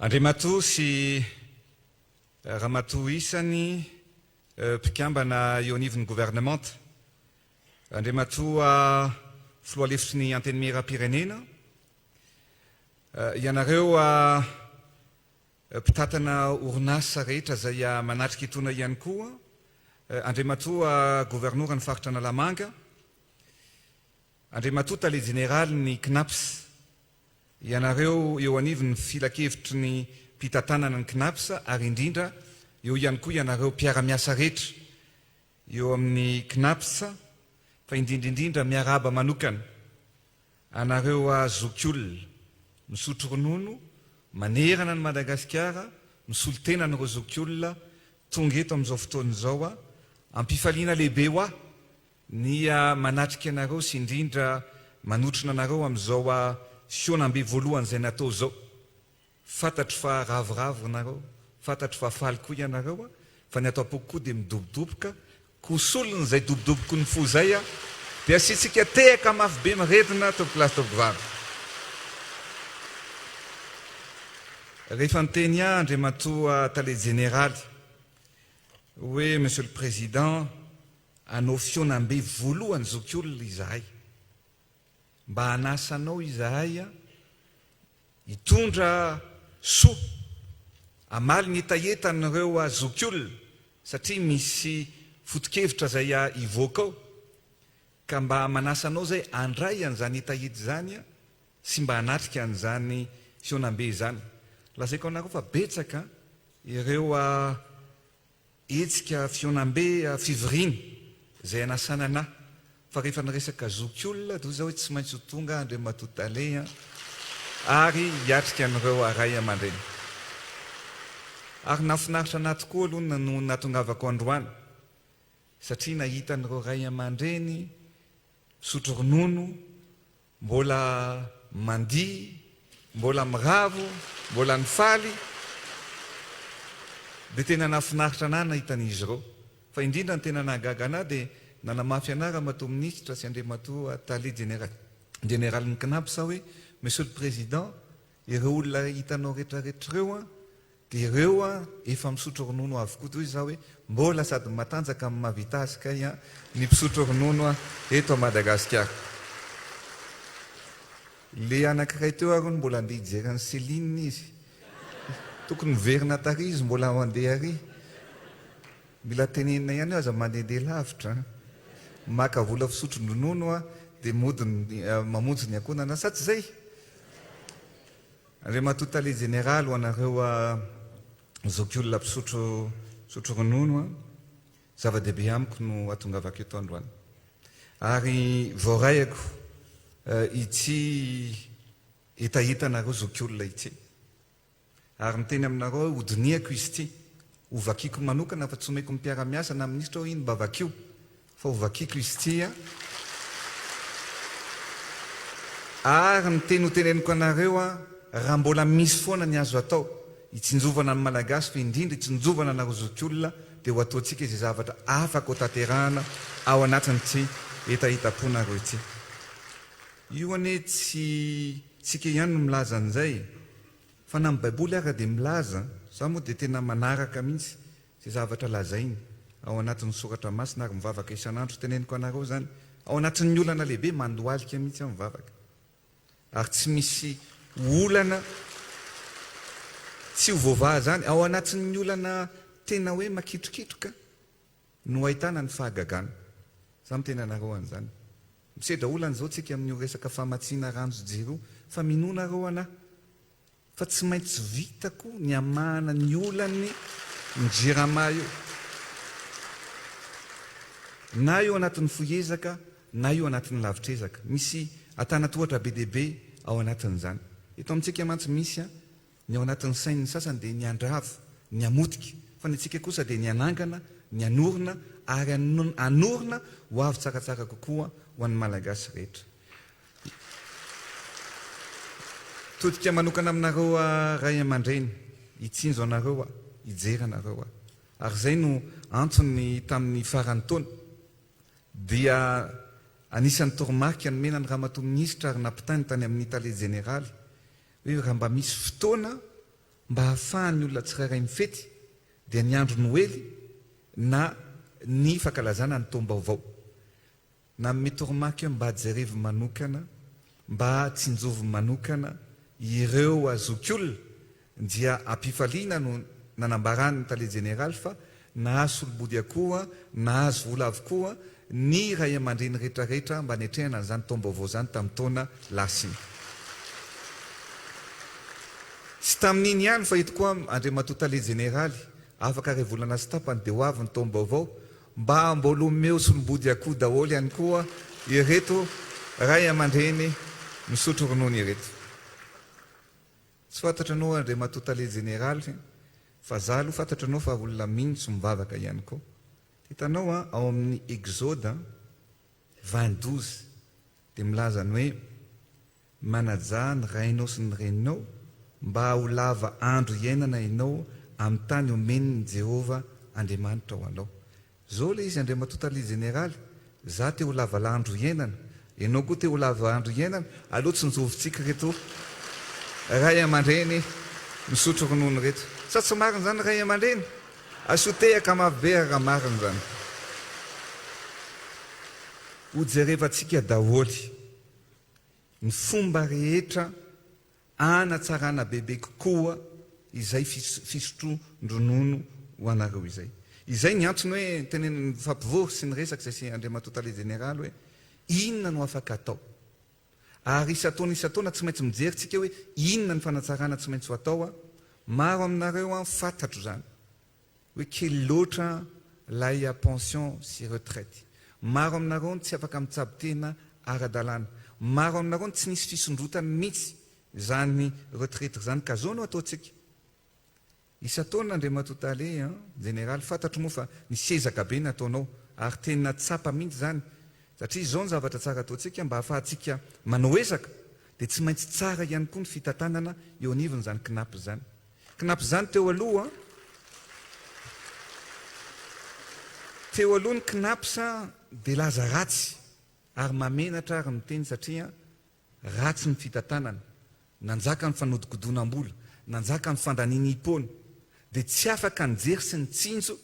Andriamatoa sy Ramatoa isany mpikambana eo anivon'ny governemanta, Andriamatoa Filoha lefitry ny Antenimierampirenena, ianareo mpitantana orinasa rehetra izay manatrika etoana ihany koa, Andriamatoa Governoran'ny Faritra Analamanga, Andriamatoa Tale Jeneralin'ny Cnaps, ianareo eo anivon'ny Filankevitry ny Mpitantanana ny Cnaps ary indrindra eo ihany koa ianareo mpiara-miasa rehetra eo amin'ny Cnaps fa indrindra indrindra miarahaba manokana anareo zokiolona misotro ronono manerana an'i Madagasikara misolo tena an'ireo zokiolona tonga eto amin'izao fotoana izao Ampifaliana lehibe ho ahy Ny manatrika anareo sy indrindra manotrona anareo amin'izao fihaonambe voalohany izay natao izao. Fantatro fa ravoravo nareo, fantatro fa faly koa ianareo, fa ny ato am-poko koa dia midobodoboka, koa solon'izay dobodoboky ny fo izay dia asiantsika tehaka mafy be miredona tompokolahy sy tompokovavy. Rehefa niteny ahy Andriamatoa Tale Jeneraly hoe Monsieur le Président, Hanao fihaonambe voalohany zokiolona izahay. Mba hanasa anao izahay hitondra soa, hamaly ny hetahetan'ireo zokiolona satria misy foto-kevitra izay hivoaka ao ka mba manasa anao izay handray an'izany hetaheta izany sy mba hanatrika an'izany fihaonambe izany. Lazaiko anareo fa betsaka ireo Hetsika fihaonambe fivoriana izay anasana anà fa rehefa niresaka zokiolona dia hoy za hoe tsy maintsy ho tonga Andriamatoa Tale an! ary hiatrika an'ireo ray aman-dreny. Ary nahafinaritra anà tokoa aloha no nahatongavako androany satria nahita an'ireo ray aman-dreny misotro ronono Mbola mandihy, mbola miravo, mbola nifaly, dia tena nahafinaritra anah nahita an'izy ireo. Fa indrindra ny tena nahagaga anah dia nanamafy anah Ramatoa Minisitra sy Andriamatoa Tale Jeneralin'ny Cnaps hoe, Monsieur le Président, ireo olona hitanao rehetrarehetra ireo an, Dia ireo an efa misotro ronono avokoa toy izaho hoe mbola sady matanjaka amin'ny mahavita azy kay an ny mpisotro ronono an eto Madagasikara. Le anakiray teo ary hono mbola andeha hijery an'i Céline izy. Tokony miverina tary izy mbola handeha ary. Mila tenenina ihany hoe aza mandehandeha lavitra an. Maka vola fisotron-dronono an dia mody mamonjy ny ankohonana sa tsy izay? Andriamatoa Tale Jeneraly ho anareo zokiolona mpisotro misotro ronono an, zava-dehibe amiko no hatongavako eto androany. Ary voaraiako ity hetahetanareo zokiolona ity. Ary miteny aminareo aho hodinihako izy ity, hovakiako manokana fa tsy omeko ny mpiara-miasa na minisitra aho iny mba vakio. Fa ho vakiako izy ity an! Ary ny teny ho teneniko anareo an, raha mbola misy foana ny azo atao, hitsinjovana ny Malagasy fa indrindra hitsinjovana anareo zokiolona dia ho ataontsika izay zavatra afaka ho tanterahana ao anatin'ity hetahetam-ponareo ity. Io anie tsy tsika ihany no milaza an'izay e! Fa na ny baiboly ara dia milaza, za moa dia tena manaraka mihitsy Izay zavatra lazainy ao anatin'ny soratra masina ary mivavaka isan'andro teneniko anareo izany ao anatin'ny olana lehibe mandohalika mihitsy aho mivavaka ary tsy misy olana tsy ho voavaha izany ao anatin'ny olana tena hoe makitrokitroka no ahitana ny fahagagana za miteny anareo an'izany misedra olana izao tsika amin'io resaka famatsiana rano sy jiro io fa minoa nareo anah Fa tsy maintsy vitako ny hamahana ny olan'ny ny Jirama io. Na io anatin'ny fohy ezaka na io anatin'ny lavitr'ezaka. Misy antanatohatra be dia be ao anatin'izany. Eto amintsika mantsy misy ny ao anatin'ny sain'ny sasany dia ny handrava, ny hamotika. Fa ny antsika kosa dia ny hanangana, ny hanorina ary hanorina ho avy tsaratsara kokoa ho an'ny Malagasy rehetra. Todika manokana aminareo ray aman-dreny, hitsinjo anareo aho, hijery anareo aho. Ary izay no antony tamin'ny faran'ny taona dia anisan'ny toromarika nomena ny Ramatoa Minisitra ary nampitainy tany amin'ny Tale Jeneraly hoe raha mba misy fotoana. mba hahafahan'ny olona tsirairay mifety dia ny andro Noely na ny fankalazana ny taom-baovao. Nanome toromarika mba jerevo manokana, mba tsinjovy manokana ireo zokiolona dia am-pifaliana no nanambaran'ny Tale Jeneraly fa nahazo solobody akoho, nahazo vola avokoa ny ray aman-dreny rehetrarehetra mba niatrehana an'izany taom-baovao izany tamin'ny taona lasa iny. Tsy tamin'iny ihany fa eto koa Andriamatoa Tale Jeneraly, afaka iray volana sy tapany dia ho avy ny taom-baovao, Mba mbola omeo solombody akoho daholo ihany koa ireto ray aman-dreny misotro ronono ireto. Tsy fantatro anao Andriamatoa Tale Jeneraly fa za aloha fantatro anao fa olona mino sy mivavaka ihany koa. Hitanao an, ao amin'ny Exode 20 12 dia milaza ny hoe Manajà ny rainao sy ny reninao, mba ho lava andro iainana ianao amin'ny tany omen'i Jehovah Andriamanitrao anao. Zao ilay izy Andriamatoa Tale Jeneraly, za te ho lava andro iainana, ianao koa te ho lava andro iainana, aleo tsinjovintsika ireto ray aman-dreny misotro ronono ireto. Sa tsy marina izany ray aman-dreny? Asio tehaka mafy be raha marina izany. Hojerevantsika daholo. Ny fomba rehetra hanatsarana bebe kokoa izay fisotroan-dronono ho anareo izay. Izay ny antony hoe tenenina nifampivory sy niresaka izay sy Andriamatoa Tale Jeneraly hoe inona no afaka atao. Ary isan-taona isan-taona tsy maintsy mijery tsika hoe inona ny fanatsarana tsy maintsy ho atao. Maro aminareo an, fantatro izany. Hoe kely loatra lay pension sy retraite. Maro aminareo no tsy afaka mitsabo tena ara-dalàna. Maro aminareo no tsy nisy fisondrotany mihitsy izany retraite izany ka zao no ataontsika. Isan-taona Andriamatoa Tale an, Jeneraly, fantatro moa fa nisy ezaka be nataonao ary tena tsapa mihitsy izany satria izao ny zavatra tsara ataontsika mba ahafahantsika manao ezaka dia tsy maintsy tsara ihany koa ny fitantanana eo anivon'izany CNAPS izany. Cnaps izany teo aloha an. Teo aloha ny Cnaps dia laza ratsy ary mahamenatra ary miteny satria ratsy ny fitantanana, nanjaka ny fanodikodonam-bola, nanjaka ny fandanianiam-poana, dia tsy afaka nijery sy nitsinjo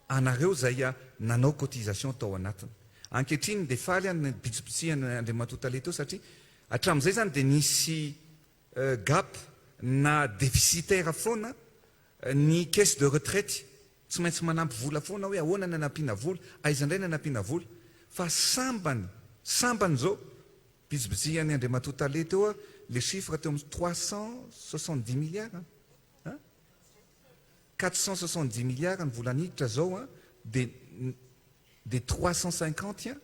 anareo izay nanao cotisation tao anatiny. Ankehitriny dia faly aho nibitsibitsihana Andriamatoa Tale teo satria hatramin'izay izany dia nisy Gap na déficitaire foana ny caisse de retraite, tsy maintsy manampy vola foana hoe ahoana ny hanampiana vola, aiza indray ny hanampiana vola, fa sambany, sambany izao, bitsibitsihan'i Andriamatoa Tale teo le chiffre teo amin'ny 370 milliards an, 470 milliards ny vola niditra izao an, dia dia 350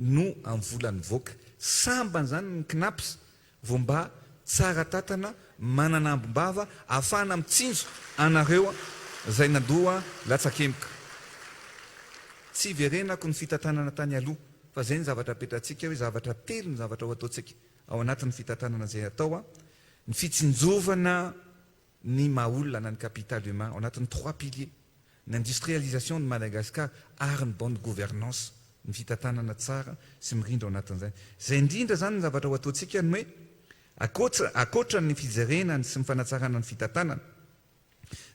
no amin'ny vola nivoaka. Sambany izany ny Cnaps vao mba tsara tantana, manana ambim-bava ahafahana mitsinjo anareo izay nandoa latsakemboka. Tsy hiverenako ny fitantanana tany aloha fa izay ny zavatra apetratsika hoe zavatra telo ny zavatra ho ataontsika ao anatin'ny fitantanana izay atao, ny fitsinjovana ny maha olona na ny capital humain ao anatin'ny trois piliers, ny industrialisation de Madagascar ary ny bonne gouvernance, ny fitantanana tsara sy mirindra ao anatin'izay. Izay indrindra izany ny zavatra ho ataontsika ny hoe ankoatra ankoatra ny fijerena ny sy ny fanatsarana ny fitantanana,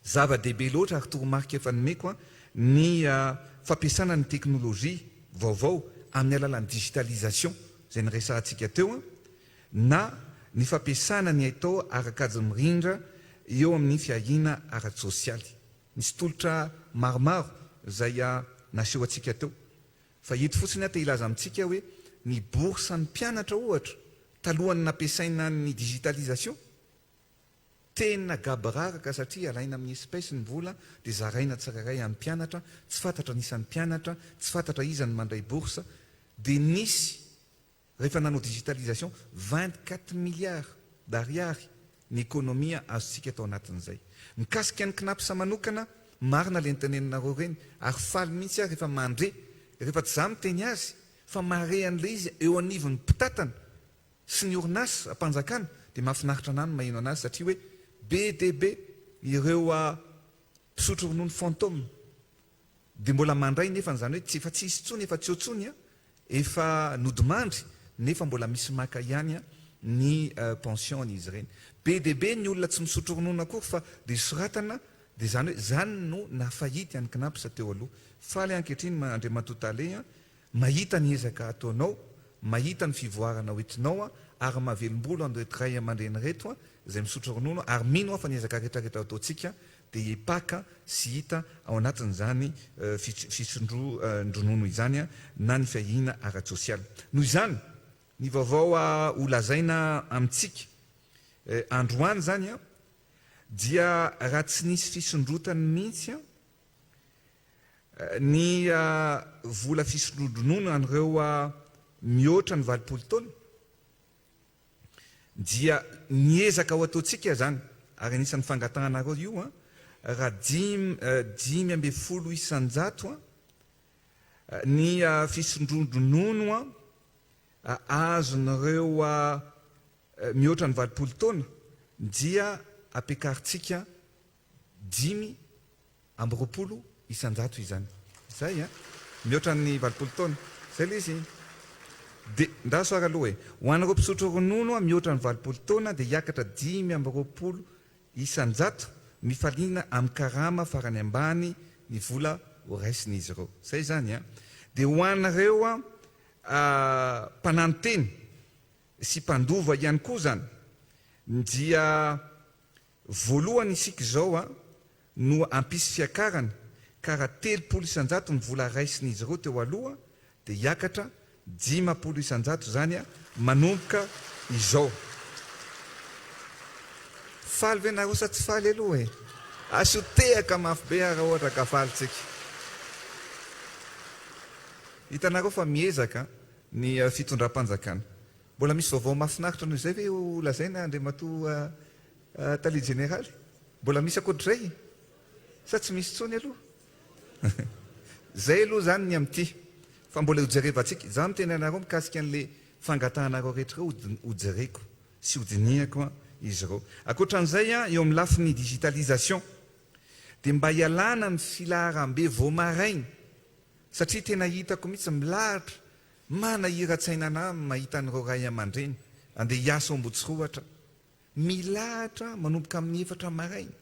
zava-dehibe loatra ary toromarika efa nomeko ny fampiasana ny teknolojia vaovao amin'ny alalan'ny digitalisation izay niresahantsika teo. Na ny fampiasana ny haitao ara-kajy mirindra eo amin'ny fiahiana ara-tsosialy. Nisy tolotra maromaro izay naseho antsika teo. Fa eto fotsiny aho te hilaza amintsika hoe ny bourse an'ny mpianatra ohatra, talohan'ny nampiasaina ny digitalisation, tena gaboraraka satria alaina amin'ny espèce ny vola dia zaraina tsirairay amin'ny mpianatra, tsy fantatra ny isan'ny mpianatra, tsy fantatra iza no mandray bourse, dia nisy Rehefa nanao digitalisation, 24 milliards d'ariary ny économie azontsika tao anatin'izay. Mikasika ny Cnaps manokana, marina ilay noteneninareo ireny, ary faly mihitsy aho rehefa mandre, rehefa tsy izaho miteny azy, fa mahare an'ilay izy eo anivon'ny mpitantana sy ny orinasa am-panjakana, dia mahafinaritra anah ny maheno an'azy satria hoe be dia be ireo mpisotro ronono fantôme. Dia mbola mandray nefany izany hoe tsy efa tsy hisy intsony efa tsy eo intsony an, efa nodimandry nefa mbola misy maka ihany ny pension n'izy ireny. Be dia be ny olona tsy misotro ronono akory fa dia soratana dia izany hoe izany no nahafahity an'i Cnaps teo aloha. Faly aho ankehitriny Andriamatoa Tale a, mahita ny ezaka ataonao, mahita ny fivoarana hoentinao aho ary mahavelom-bolo an'ireto ray aman-dreny ireto izay misotro ronono ary mino aho fa ny ezaka rehetra rehetra ataontsika dia hipaka sy hita ao anatin'izany fisondron-dronono izany na ny fiahiana ara-tsosialy. Noho izany, ny vaovao ho lazaina amintsika androany izany dia raha tsy nisy fisondrotany mihitsy ny vola fisondron-dronono an'ireo mihoatra ny 80 taona dia ny ezaka ho ataontsika izany ary anisan'ny fangatahanareo io raha 15% ny fisondron-dronono azon'ireo mihoatra ny 80 taona dia ampiakarintsika 25 izany. Izay an! Mihoatra ny 80 taona. Izay ilay izy. Dia, ndraso ary aloha e. Ho an'ireo mpisotro ronono mihoatra ny 80 taona dia hiakatra 25% mifaliana amin'ny karama farany ambany ny vola horaisin'izy ireo. Izay izany an! Dia ho an'ireo mpananotena sy mpandova ihany koa izany dia Voalohany isika izao a no hampisy fiakarana ka raha 30% ny vola raisin'izy ireo teo aloha dia hiakatra 50% izany a manomboka izao. Faly ve nareo sa tsy faly aloha e? Asio tehaka mafy be ary raha ohatra ka faly tsika. Hitanareo fa miezaka ny fitondram-panjakana. Mbola misy vaovao mahafinaritra noho izay ve ho lazaina Andriamatoa Tale Jeneraly? Mbola misy ankoatr'izay? Sa tsy misy intsony aloha? Izay aloha izany ny amin'ity fa mbola hojerevantsika. Izaho miteny anareo mikasika an'ilay fangatahanareo rehetra ireo hojereko sy hodinihako izy ireo. Ankoatran'izay, eo amin'ny lafiny digitalisation dia mba hialana amin'ny filaharam-be vao maraina satria tena hitako mihitsy milahatra Manahiran-tsaina anah ny mahita an'ireo ray aman-dreny andeha hiasa ao Ambotsirohatra milahatra manomboka amin'ny efatra maraina.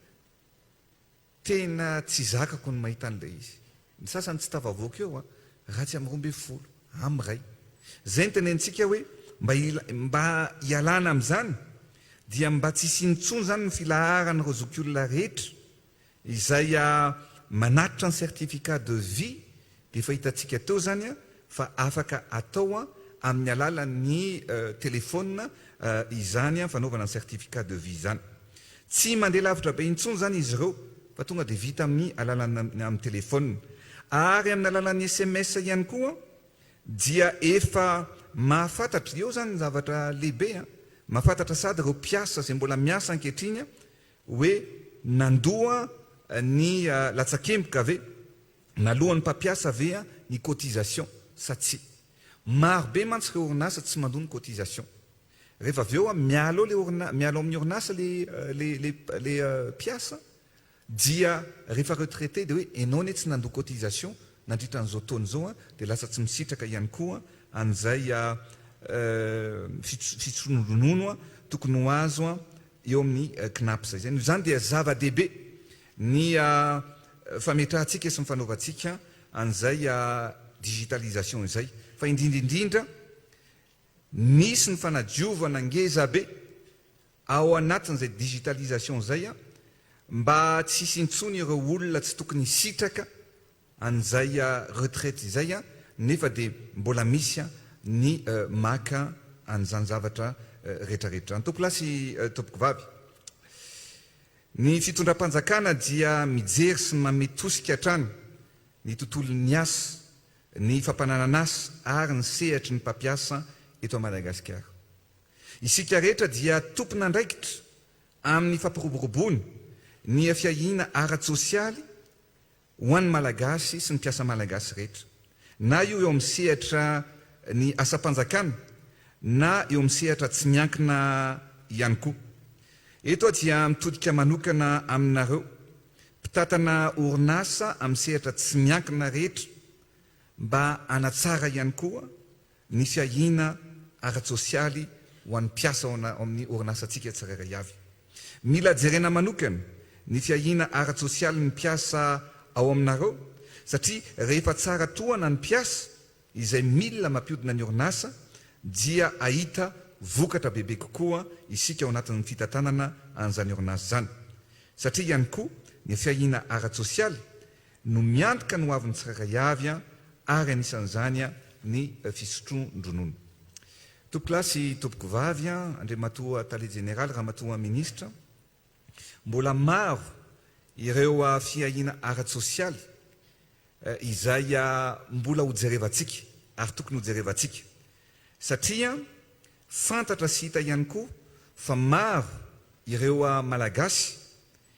Tena tsy zakako ny mahita an'ilay izy. Ny sasany tsy tafavoaka eo raha tsy amin'ny 12, amin'ny iray. Izay no tenenintsika hoe mba mba hialana amin'izany dia mba tsy hisiany intsony izany ny filaharan'ireo zokiolona rehetra Izay manatitra ny certificat de vie dia efa hitantsika teo izany fa afaka atao amin'ny alalan'ny telephone izany fanaovana ny certificat de vie izany. Tsy mandeha lavitra be intsony izany izy ireo fa tonga dia vita amin'ny alalan'ny amin'ny telephone. Ary amin'ny alalan'ny sms ihany koa dia efa mahafantatra, eo izany ny zavatra lehibe, mahafantatra sady ireo mpiasa izay mbola miasa ankehitriny Hoe nandoa ny latsakemboka ve? Naloan'ny mpampiasa ve ny cotisation sa tsia? Maro be mantsy ireo orinasa tsy mandoa ny cotisation. Rehefa avy eo miala eo le orina, miala ao amin'ny orinasa le le le le mpiasa dia rehefa retraité dia hoe enao anie tsy nandoa cotisation nandritra an'izao taona izao dia lasa tsy misitraka ihany koa an'izay fisotroan-dronono tokony ho azo eo amin'ny Cnaps izay. Noho izany dia zava-dehibe ny fametrahantsika sy ny fanaovantsika an'izay digitalisation izay. Fa indrindra indrindra, misy ny fanadiovana ngezabe ao anatin'izay digitalisation izay mba tsy hisy intsony ireo olona tsy tokony hisitraka an'izay retraite izay nefa dia mbola misy ny maka an'izany zavatra rehetra rehetra izany. Tompokolahy sy tompokovavy, ny fitondram-panjakana dia mijery sy manome tosika hatrany ny tontolon'ny asa, ny fampananan'asa ary ny sehatry ny mpampiasa eto Madagasikara. Isika rehetra dia tompon'andraikitra amin'ny fampiroboroboana ny fiahiana ara-tsosialy Ho an'ny Malagasy sy ny mpiasa Malagasy rehetra, na io eo amin'ny sehatra ny asam-panjakana na eo amin'ny sehatra tsy miankina ihany koa. Eto aho dia mitodika manokana aminareo mpitantana orinasa amin'ny sehatra tsy miankina rehetra mba hanatsara ihany koa ny fiahiana ara-tsosialy ho an'ny mpiasa ao amin'ny orinasantsika tsirairay avy. Mila jerena manokana ny fiahiana ara-tsosialin'ny mpiasa ao aminareo satria rehefa tsara tohana ny mpiasa izay milina mampiodina ny orinasa dia hahita vokatra bebe kokoa isika ao anatin'ny fitantanana an'izany orinasa izany satria ihany koa ny fiahiana ara-tsosialy no miantoka ny hoavin'ny tsirairay avy ary anisan'izany ny fisotroan-dronono. Tompokolahy sy tompokovavy, Andriamatoa Tale Jeneraly, Ramatoa Minisitra, mbola maro ireo fiahiana ara-tsosialy izay mbola hojerevantsika ary tokony hojerevantsika satria fantatra sy hita ihany koa fa maro ireo Malagasy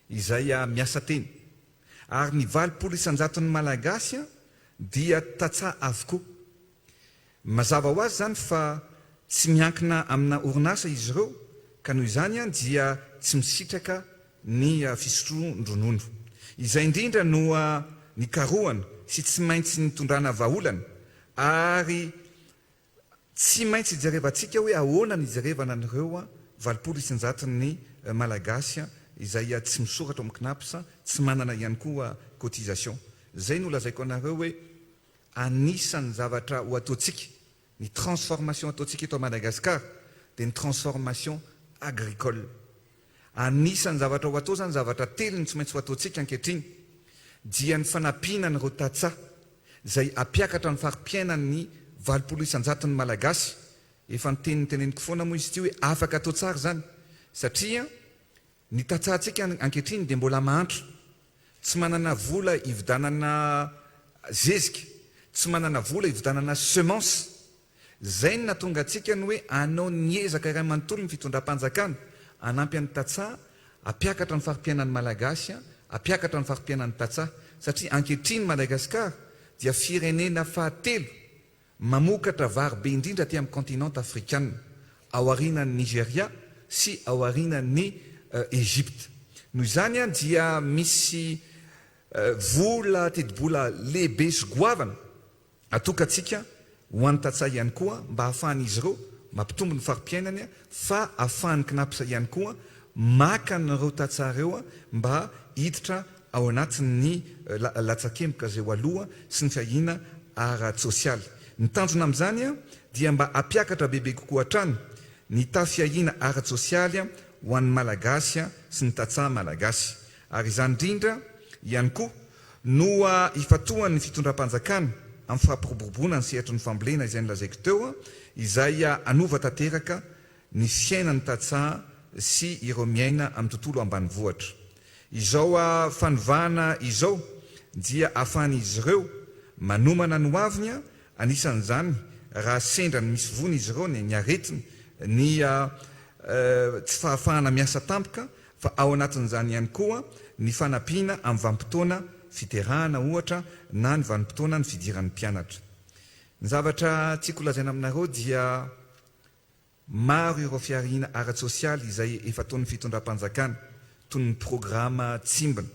izay miasa tena ary ny 80 isan-jaton'ny Malagasy dia tantsaha avokoa. Mazava ho azy izany fa tsy miankina amina orinasa izy ireo ka noho izany dia tsy misitraka ny fisotroan-dronono. Izay indrindra no nikarohana sy tsy maintsy nitondrana vahaolana ary tsy maintsy ijerevantsika hoe ahoana ny ijerevana an'ireo 80 isan-jaton'ny Malagasy izay tsy misoratra ao amin'ny Cnaps, tsy manana ihany koa cotisation. Izay no lazaiko anareo hoe Anisan'ny zavatra ho ataontsika, ny transformation ataontsika eto Madagascar dia ny transformation agricole. Anisan'ny zavatra ho atao izany, zavatra telo no tsy maintsy ho ataontsika ankehitriny dia ny fanampiana an'ireo tantsaha izay hampiakatra ny fari-piainan'ny 80 isan-jaton'ny Malagasy. Efa niteny noteneniko foana moa izy ity hoe afaka atao tsara izany satria ny tantsahantsika ankehitriny dia mbola mahantra. Tsy manana vola hividanana zezika, tsy manana vola hividanana semence. Zay no nahatonga antsika ny hoe hanao ny ezaka iray manontolo ny fitondram-panjakana hanampy an'ny tantsaha hampiakatra ny fari-piainan'ny Malagasy, hampiakatra ny fari-piainan'ny tantsaha. Satria ankehitriny Madagasikara dia firenena fahatelo Mamokatra vary be indrindra aty amin'ny kontinanta afrikana, aorianan'i Nigeria sy aorianan'i Egypte. Noho izany dia misy vola, tetibola lehibe sy goavana atokantsika ho an'ny tantsaha ihany koa mba hahafahan'izy ireo mampitombo ny fari-piainany fa ahafahan'ny Cnaps ihany koa maka an'ireo tantsaha ireo mba hiditra ao anatin'ny latsakemboka izay ho aloha sy ny fiahiana ara-tsosialy. Ny tanjona amin'izany dia mba hampiakatra bebe kokoa hatrany ny taha fiahiana ara-tsosialy ho an'ny Malagasy sy ny tantsaha malagasy. Ary izany indrindra ihany koa no hifatohan'ny fitondram-panjakana amin'ny fampiroboroboana ny sehatry ny fambolena izay nolazaiko teo, izay hanova tanteraka ny fiainan'ny tantsaha sy ireo miaina amin'ny tontolo ambanivohitra. Izao fanovana izao dia ahafahan'izy ireo manomana ny hoaviny, anisan'izany raha sendra ny misy vono izy ireo, ny aretina, ny tsy fahafahana miasa tampoka, fa ao anatin'izany ihany koa ny fanampiana amin'ny vanim-potoana fiterahana ohatra na ny vanim-potoana ny fidiran'ny mpianatra. Ny zavatra tiako holazaina aminareo dia Maro ireo fihariana ara-tsosialy izay efa ataon'ny fitondram-panjakana, toy ny programa Tsimbina,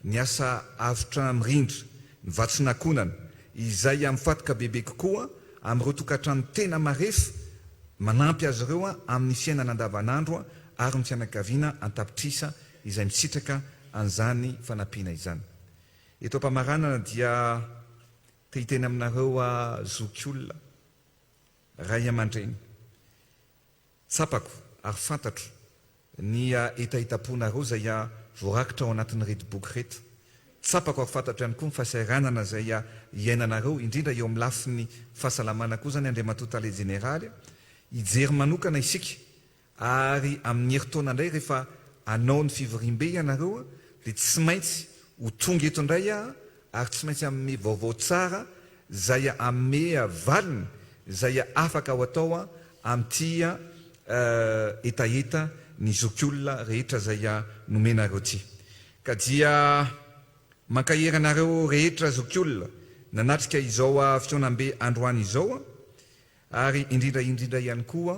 ny asa avotra mirindra, ny vatsin'akonana, izay mifantoka bebe kokoa amin'ireo tokantrano tena marefo, manampy azy ireo amin'ny fiainana andavanandro ary ny fianakaviana an-tapitrisa izay misitraka an'izany fanampiana izany. Eto am-pamaranana dia te hiteny aminareo aho zokiolona. Ray aman-dreny, tsapako ary fantatro ny hetahetam-ponareo izay voarakitra ao anatin'ireto boky ireto. Tsapako ary fantatro ihany koa ny fahasahiranana izay iainanareo, indrindra eo amin'ny lafiny fahasalamana koa izany Andriamatoa Tale Jeneraly. Hijery manokana isika Ary amin'ny herintaona indray rehefa hanao ny fivoriambe ianareo dia tsy maintsy ho tonga eto indray aho ary tsy maintsy hanome vaovao tsara izay hanome valiny izay afaka ho atao amin'ity hetaheta ny zokiolona rehetra izay nomenareo ity. Ka dia mankahery anareo rehetra zokiolona nanatrika izao fihaonambe androany izao ary indrindra indrindra ihany koa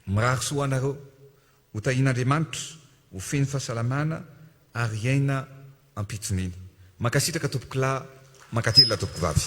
Mirary soa ho anareo, ho tahian'Andriamanitra, ho feno fahasalamana ary hiaina am-pitoniana. Mankasitraka tompokolahy, mankatelina tompokovavy.